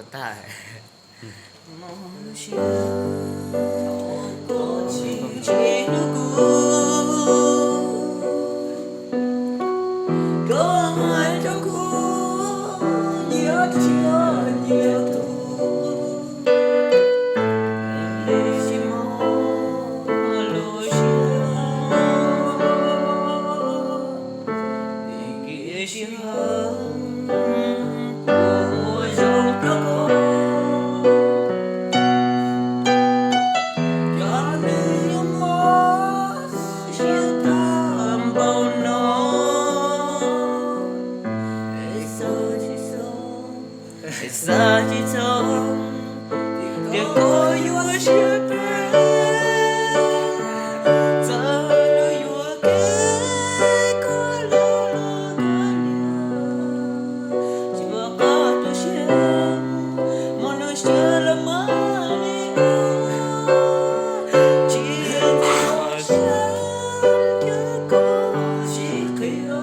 Tag. Xav tsis txog tias koj yuav siab phem, txawm lawv yuam kev koj los los koj niam, tsis pom qab tu siab, hmo no siab los mam li ua, tsis txhob saib thiab koj sib qhia.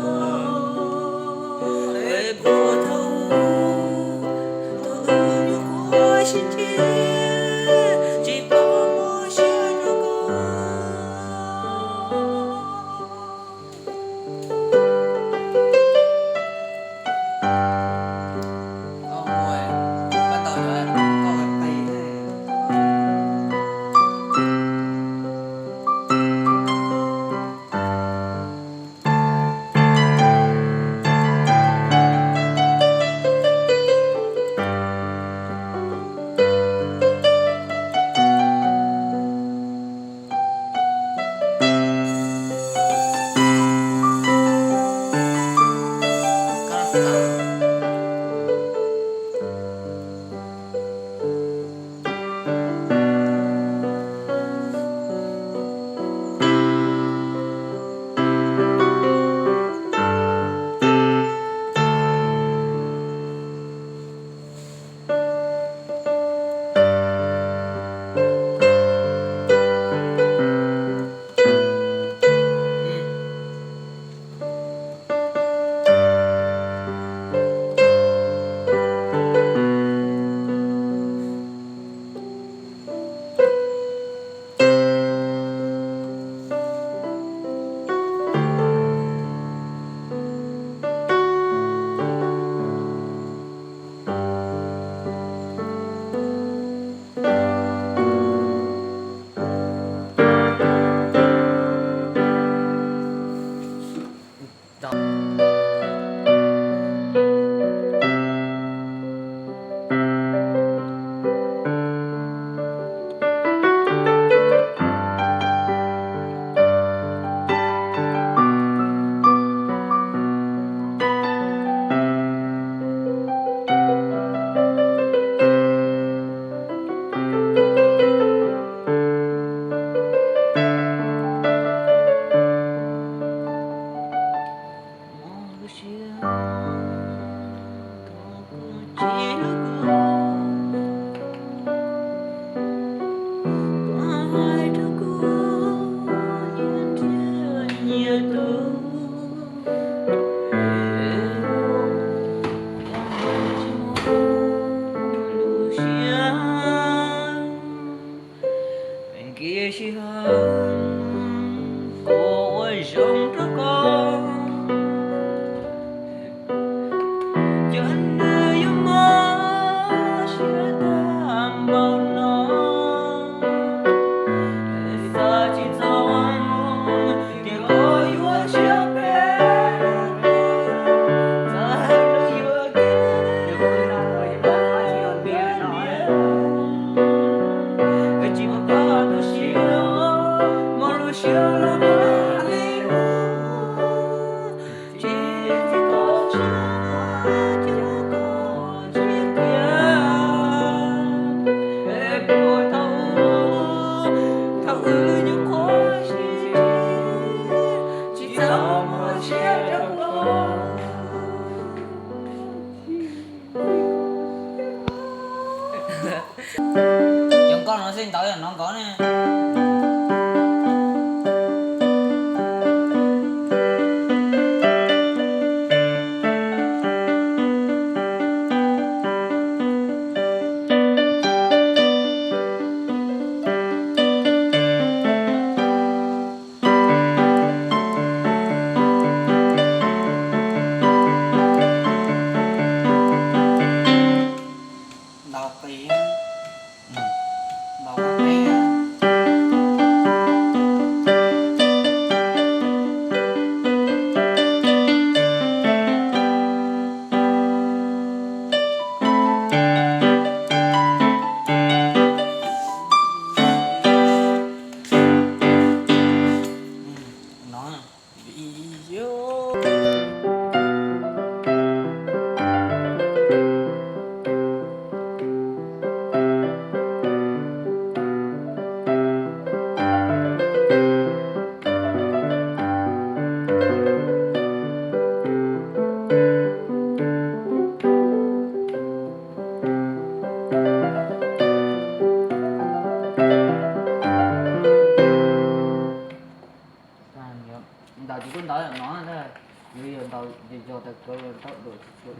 Es puas thaum ub thaum wb nyuam qhuav sib ntsib, tsis pom muaj siab rau koj. Nkiag sij hawm kuv ua zoo rau koj, cov neeg yuav mob siab tag npaum no, xav tsis txog tias koj yuav siab phem, txawm lawv yuam kev, tsis pom qab tu siab, muaj lub siab los mam li ua, tsis txhob saib thiab koj sib qhia. Es puas thaum ub, thaum wb nyuam qhuav sib ntsib, tsis txhob muaj siab rau koj. Cov nkauj no xij ntawd yog hnov nkaus ne. Tau kawg ntaus dua tsis tshua.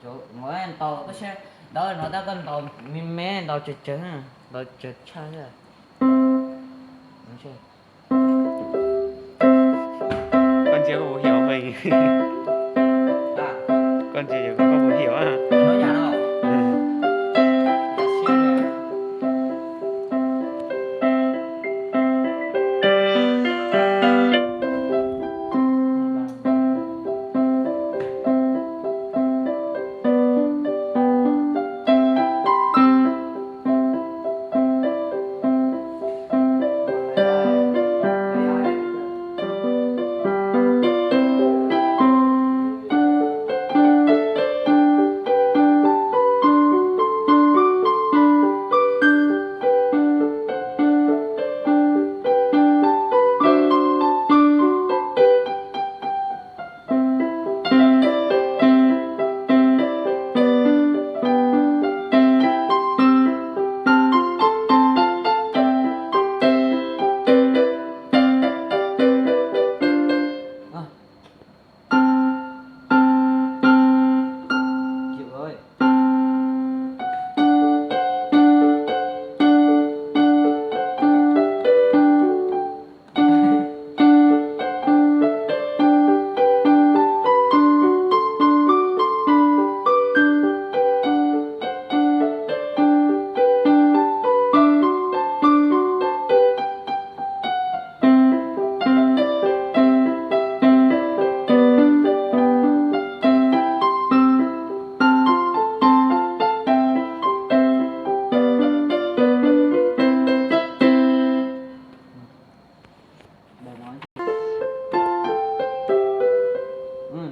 Cov no ntaus koj saib, ntaus no tab koj ntaus me me ntaus tsawg tsawg, ntaus tsawg tshaj. Koj ntsia koj puas hiam, koj ntsia koj puas hiam.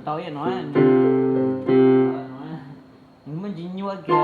Tau no, nws muaj ntsis nyuaj kiag.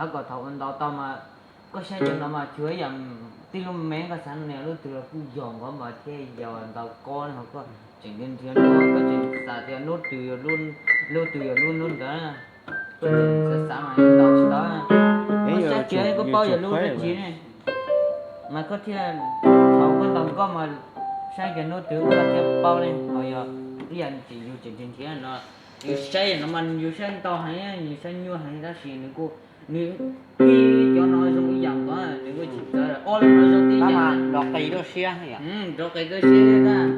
Xav kom thaum ua ntaus tau mas koj saib cov no mas tsuas yam tij lub me koj xav nws lub twg los kuj yog nkaus mas thiaj yog ntaus kob ne. Ho koj tseem nrhiav nrhiav no koj tseem xav tias lub twg, lub twg yog lub ntawd, koj tseem xav xav mas ntaus tsis tau. Koj saib kiag koj paub yog lub twg ne, mas koj thiaj thaum koj ntaus koj mas saib kiag lub twg koj thiaj paub ne. Ho yog ib yam yus tseem nrhiav nrhiav no, yus saib no mas yus saib ntau heev, yus saib nyuaj heev tab sis nws kuj, nws tib cov no zoo ib yam nkaus, nws kuj tsis txawv, ob lub no zoo tib yam. Rov qis lub siab, rov qis lub siab tab.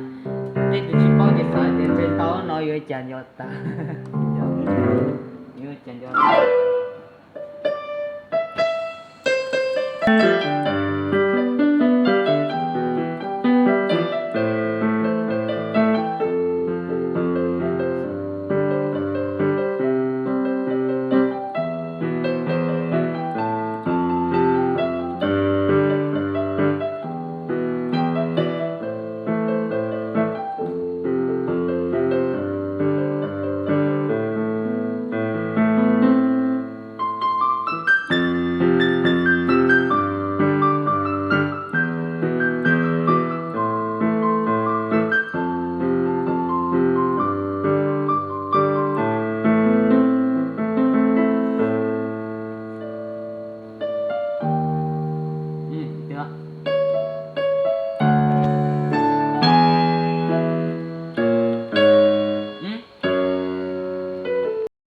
Tej tus tsis paub ces xav tias ntshe tau no yuav cas nco tag, yuav cas nco.